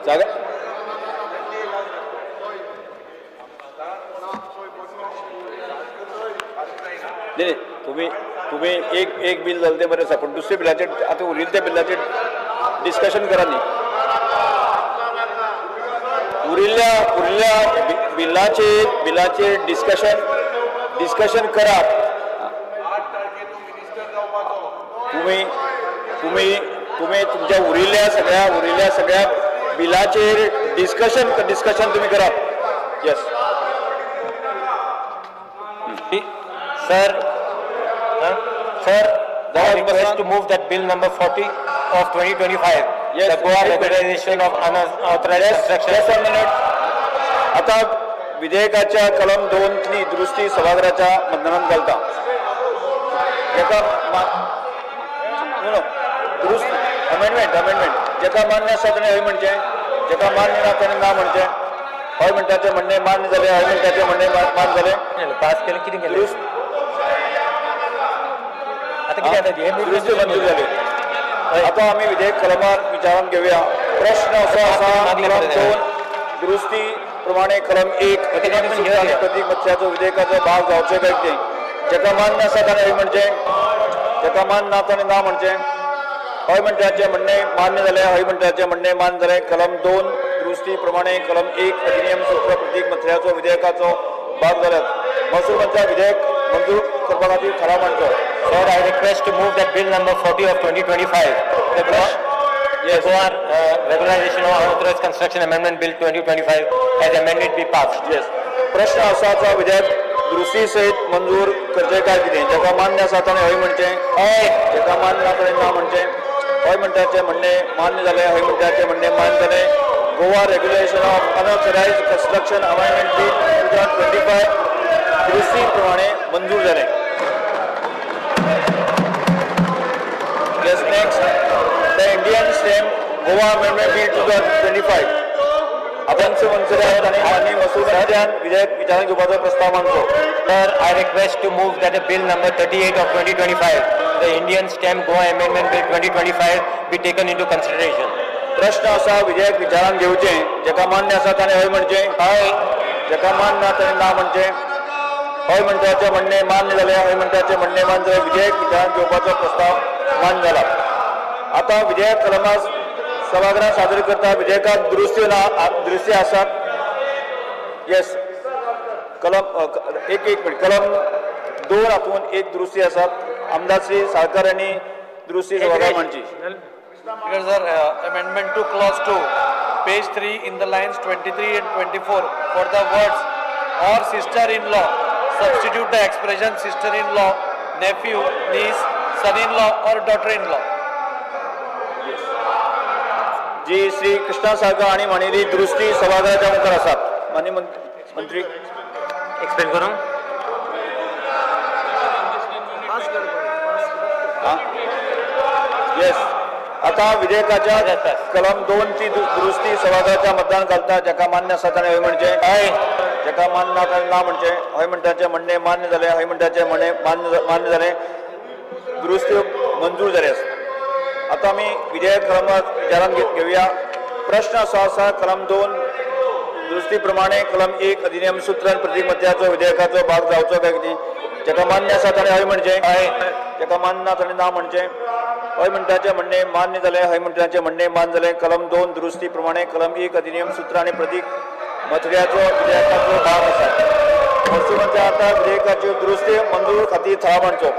जागा नाही तुम्ही तुम्ही एक एक बिल जालें तें बरें आसा पूण दुसऱ्या बिलाचेर आतां उरिल्ल्या त्या बिलाचेर डिस्कशन करा न्ही. उरिल्ल्या उरिल्ल्या बिलाचेर बिलाचेर डिस्कशन डिस्कशन करात. तुम्ही तुम्ही तुम्ही तुमच्या उरिल्ल्या सगळ्या बिलाचेर डिस्कशन डिस्कशन तुम्ही करात. Yes sir. Sir, I request to move that bill number 40 of 2025. Yes, the Goa regularization of unauthorized construction. Yes, 1 minute. आता विधेयकाच्या कलम 2 ली दुरुस्ती सभागृहाच्या मतदानात घालता. जेका दुरुस्ती अमेंडमेंट अमेंडमेंट जेका मान्य आसा ताणें हय म्हणचें, जेका मान्य ना ताणें ना म्हणचें. हय म्हणटा तें म्हणणें मान्य जालें, हय म्हणटा तें म्हणणें मान्य जालें. पास केलें कितें केलें दुरुस्ती मंजूर जाली. आतां आमी विधेयक कलमान विचारान घेवया. प्रश्न असो आसा कलम 2 दुरुस्ती प्रमाणे कलम 1 अधिनियम प्रतीक मत्स्याचो विधेयकाचो भाग जावचो काय कितें. जेका मान्य आसा ताणें हय म्हणचें, जेका मान्य ना ताणें ना म्हणचें. हय म्हणटाचें म्हणणें मान्य जालें, हय म्हणटाचें म्हणणें मान्य जालें. कलम 2 दुरुस्ती प्रमाणे कलम 1 अधिनियम सूत्र प्रतीक मत्स्याचो विधेयकाचो भाग जाल्यात. महसूल मंत्र्या विधेयक मंजूर करपा खातीर थाराव मांडचो. Sir, I request to move that bill number 40 of 2025, the Goa Regularization of Unauthorized Construction Amendment Bill 2025 as amended be passed. Yes. प्रश्न आसा विधेयक दुरुस्ती सहित मंजूर करचें काय कितें. जेका मान्य आसा ताणें हय म्हणचें, हय जेका मान्य ना ताणें ना म्हणचें. हय म्हणटाचें म्हणणें मान्य जालें, हय म्हणटाचें म्हणणें मान्य जालें. Goa regulation of unauthorised construction amendment bill 2025 दुरुस्ती प्रमाणे मंजूर जालें. Yes, next, the Indian Stamp Goa Amendment Bill 2025. अभ्यंत मंत्र्यान आनी माननीय महसूल मंत्र्यान विधेयक विचारांत घेवपाचो प्रस्ताव मांडचो. Sir, I request to move that the bill number 38 of 2025, the Indian Stamp Goa Amendment Bill 2025 be taken into consideration. प्रश्न आसा विधेयक विचारांत घेवचें. जेका मान्य आसा ताणें हय म्हणचें, हय जेका मान्य ना ताणें ना म्हणचें. हय म्हणटाचें म्हणणें मान्य जालें, हय म्हणटाचें म्हणणें मान्य जालें. विधेयक विचारांत घेवपाचो प्रस्ताव मान्य जाला. आतां विधेयक कलमां सभागृहात सादर करता. विधेयकाक दुरुस्ती ना दुरुस्ती आसात. येस, कलम एक एक मिनिट. कलम 2 हातून एक दुरुस्ती आसात. आमदार श्री साळकर यांनी दुरुस्ती सभागृहात मांडची. Sir, amendment to clause 2, page 3 in the lines 23 and 24 for the words or sister-in-law, substitute the expression sister-in-law, nephew, niece, son-in-law or daughter-in-law. Yes. जी श्री कृष्णा साळकर हांणी मांडिल्ली दुरुस्ती सभागृहाच्या मुखार आसात. माननीय मंत्री एक्सप्लेन करूं. येस, आतां विधेयकाच्या कलम 2 ची दुरुस्ती सभागृहाच्या मतदान घालता. जेका मान्य आसा ताणें हय म्हणचें, हय जेका मान्य ना ताणें ना म्हणचें. हय म्हणटाचें म्हणणें मान्य जालें, हय म्हणटाचें म्हणणें मान्य जालें. दुरुस्ती मंजूर जाली आसा. आतां आमी विधेयक कलमां विचारांत घेवया. प्रश्न असो आसा कलम 2 दुरुस्ती प्रमाणे कलम 1 अधिनियम सूत्र आनी प्रतीक मत्याचो विधेयकाचो भाग जावचो काय कितें. जेका मान्य आसा ताणें हय म्हणचें, हय जेका मान्य ना ताणें ना म्हणचें. हय म्हणटाचें म्हणणें मान्य जालें, हय म्हणटाचें म्हणणें मान्य जालें. कलम 2 दुरुस्ती प्रमाणे कलम 1 अधिनियम सूत्र आनी प्रतीक मथळ्याचो विधेयकाचो भाग आसा. महसूल मंत्री आतां विधेयकाच्यो दुरुस्ती मंजूर खातीर थाराव मांडचो.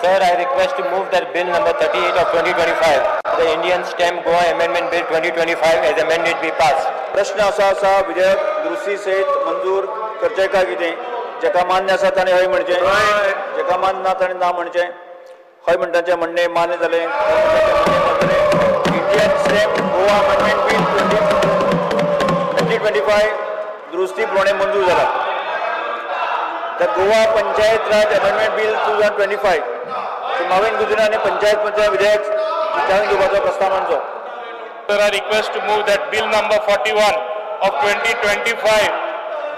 Sir, I request to move that bill number 38 of 2025, the Indian Stamp Goa Amendment Bill 2025 as amended be passed. प्रश्न असो आसा विधेयक दुरुस्ती सहित मंजूर करचें काय कितें. जेका मान्य आसा ताणें हय म्हणचें, जेका मान्य ना ताणें ना म्हणचें. हय म्हणटाचें म्हणणें मान्य जालें. Indian Stamp Goa Amendment Bill 2025 दुरुस्ती प्रमाणे मंजूर जाला. The Goa Panchayat Raj Amendment Bill 2025 Mauvin Godinho आनी पंचायत पंचायत विधेयक विचारांत घेवपाचो प्रस्ताव मांडचो. Sir, I request to move that bill number 41 of 2025,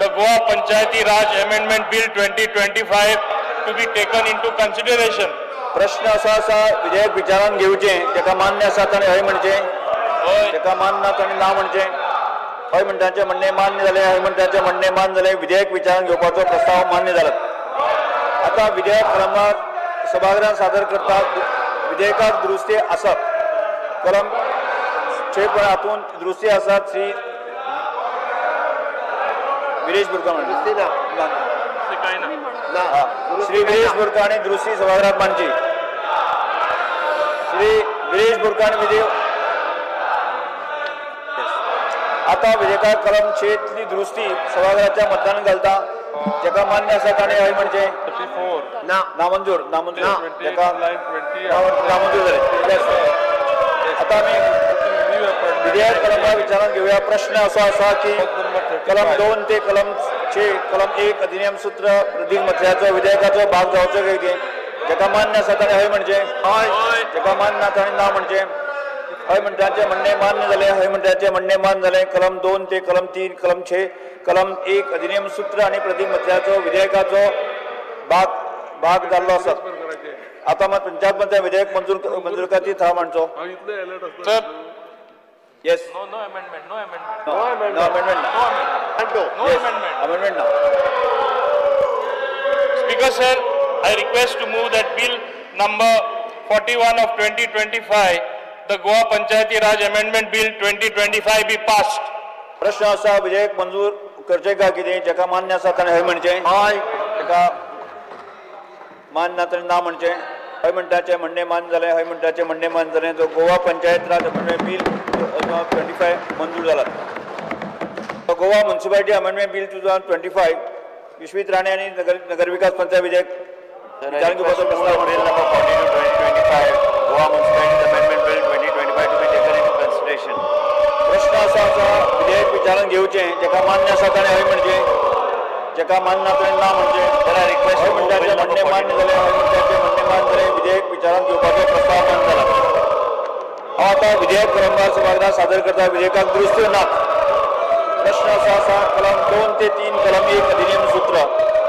the Goa Panchayati Raj Amendment Bill 2025 to be taken into consideration. प्रश्न असो आसा विधेयक विचारांत घेवचें. जेका मान्य आसा ताणें हय म्हणचें, ताका मान्य ना ताणें ना म्हणचें. हय म्हणटाचें म्हणणें मान्य जालें. हय म्हणटाचें म्हणणें मान्य जालें. विधेयक विचारांत घेवपाचो प्रस्ताव मान्य जाला. आतां विधेयक कलमार सभागृहांत सादर करता. विधेयकाक दुरुस्ती आसात. कलम 6 हातूंत दुरुस्ती आसात. श्री विरेश बोरकार श्री विरेश बोरकार आनी दुरुस्ती सभागृहात मांडची. श्री विरेश बोरकार विधेयक आतां विधेयकाक कलम 6 दुरुस्ती सभागृहाच्या मतदान घालता. जेका मान्य आसा ताणें हय म्हणचें. नामंजूर नामंजूर जेका नामंजूर जालें. आतां आमी विधेयक कलमा विचारांत घेवया. प्रश्न असो आसा की कलम 2 ते कलम 6 कलम 1 अधिनियम सूत्र प्रदीप मथ्याचो विधेयकाचो भाग जावचो काय कितें. जेका मान्य आसा ताणें हय म्हणचें. जेका मान्य ना ताणें ना म्हणचें. हय म्हणटाचें म्हणणें मान्य जालें. हय म्हणटाचें म्हणणें मान्य जालें. कलम 2 ते कलम 3 कलम 6 कलम 1 अधिनियम सूत्र आनी प्रदीप मथ्याचो विधेयकाचो भाग जाल्लो आसा. आतां मात पंचायत मंत्र्या विधेयक मंजूर खातीर थाराव मांडचो. Yes. No amendment. No amendment. No amendment. No amendment. Amendment now. Speaker sir, I request to move that bill number 41 of 2025, the Goa Panchayati Raj Amendment Bill 2025 be passed. प्रश्न आसा विधेयक मंजूर करचें काय कितें. जेका मान्य आसा ताणें हय म्हणचें. हय. जेका मान्य ना ताणें ना म्हणचें. हय म्हणटाचें म्हणणें मान्य जालें. हय म्हणटाचें म्हणणें मान्य जालें. जो गोवा पंचायत राज अमेंडमेंट बील 2025 मंजूर जाला. Goa municipality amendment bill 2025 Vishwajit Rane आनी नगर विकास पंचायत विधेयक विचारांत घेवपाचो प्रस्ताव. Bill number 42 2025 Goa municipality amendment bill 2025 to be taken into consideration. प्रश्न आसा विधेयक विचारांत घेवचें. जेका मान्य आसा ताणें हय म्हणचें. जेका मान्य ना ताणें ना म्हणचें. हय म्हणटाचें म्हणणें मान्य जालें. हय म्हणटाचें म्हणणें मान्य जालें. विधेयक विचारांत घेवपाचो प्रस्ताव मान्य जाला. हांव आतां विधेयक कलमवार सभागृहात सादर करता. विधेयकाक दुरुस्त्यो नात. प्रश्न असो आसा कलम 2 ते 3 कलम 1 अधिनियम सूत्र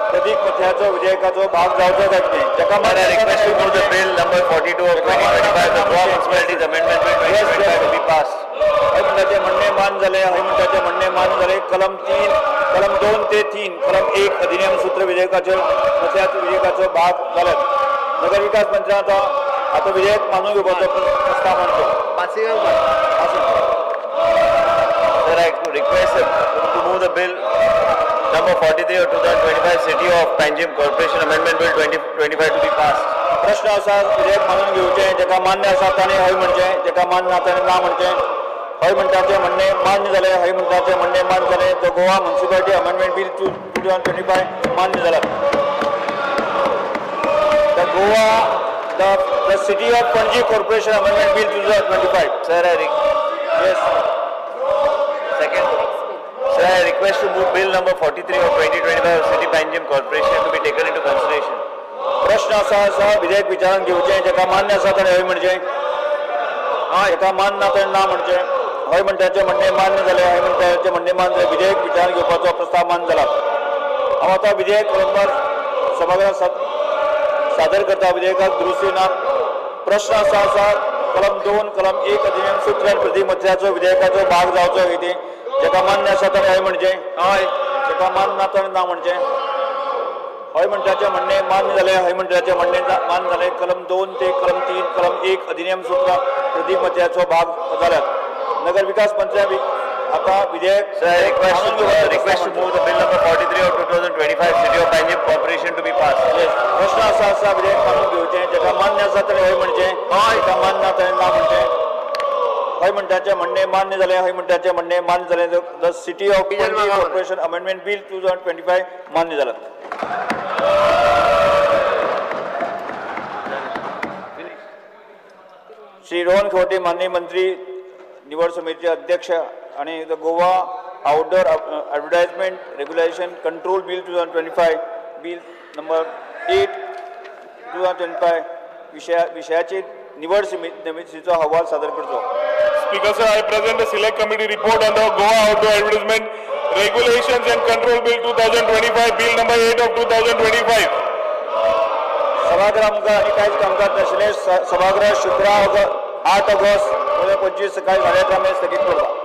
प्रदीप मथ्याचो विधेयकाचो भाग जावचो काय कितें. जेका मान्य request to move the bill number 42 of 2025 the Goa municipalities amendment bill 2025 to be passed. हय म्हणटाचें म्हणणें मान्य जालें. हय म्हणटाचें म्हणणें मान्य जालें. कलम 2 ते 3 कलम 1 अधिनियम सूत्र विधेयकाचो मथ्याचो विधेयकाचो भाग जाल्यात. नगर विकास मंत्र्यान आतां विधेयक मानून घेवपाचो प्रस्ताव मांडचो. Sir, I request to move the bill number 43 of 2025 City of Panjim Corporation Amendment Bill 2025 to be passed. प्रश्न आसा विधेयक मानून घेवचें. जेका मान्य आसा ताणें हय म्हणचें. जेका मान्य ना ताणें ना म्हणचें. हय म्हणटाचें म्हणणें मान्य जालें. हय म्हणटाचें म्हणणें मान्य जालें. The Goa municipality amendment bill 2025 मान्य जाला. The Goa the City of Panaji Corporation Amendment Bill 2025. Sir, I yes. Second. Sir, I request to move bill number 43 of 2025 of City Panjim Corporation to be taken into consideration. प्रश्न आसा विधेयक विचारांत घेवचें. जेका मान्य आसा ताणें हय म्हणचें. जेका मान्य ना ताणें ना म्हणचें. हय म्हणटाचें म्हणणें मान्य जालें. हय म्हणटाचें म्हणणें मान्य जालें. विधेयक विचारांत घेवपाचो प्रस्ताव मान्य जाला. हांव आतां विधेयक कलमवार सभागृहात सादर करता. विधेयकाक दुरुस्ती ना. प्रश्न आसा कलम 2 कलम 1 अधिनियम सूत्र आनी प्रदीप मथ्याचो विधेयकाचो भाग जावचो कितें. जेका मान्य आसा ताणें हय म्हणचें. हय. जेका मान्य ना ताणें ना म्हणचें. हय म्हणटाचें म्हणणें मान्य जालें. हय म्हणटाचें म्हणणें मान्य जालें. कलम 2 ते कलम 3 कलम 1 अधिनियम सूत्र प्रदीप मथ्याचो भाग जाल्यात. नगर विकास मंत्र्या आतां विधेयक. Sir, I request to move the bill number 43 of 2025 City of Panjim Corporation to be passed. Yes. प्रश्न आसा विधेयक मानून घेवचें. जेका मान्य आसा ताणें हय म्हणचें. जेका मान्य ना ताणें ना म्हणचें. हय म्हणटाचें म्हणणें मान्य जालें. हय म्हणटाचें म्हणणें मान्य जालें. The City of Panaji Corporation Amendment Bill 2025 मान्य जाला. श्री रोहन खंवटे माननीय मंत्री निवड समितीचे अध्यक्ष आणि the Goa outdoor advertisement regulation control bill 2025 bill number 8 2025 विषयाचे निवड समितीचो अहवाल सादर करचो. Speaker sir, I present the select committee report on the Goa outdoor advertisement regulations and control bill 2025, bill number 8 of 2025. सभागृह मुखार आनी कांयच कामकाज नाशिल्लें. सभागृह शुक्रार 8 ऑगस्ट 2025 सकाळी 11:30 मेरेन स्थगीत करता.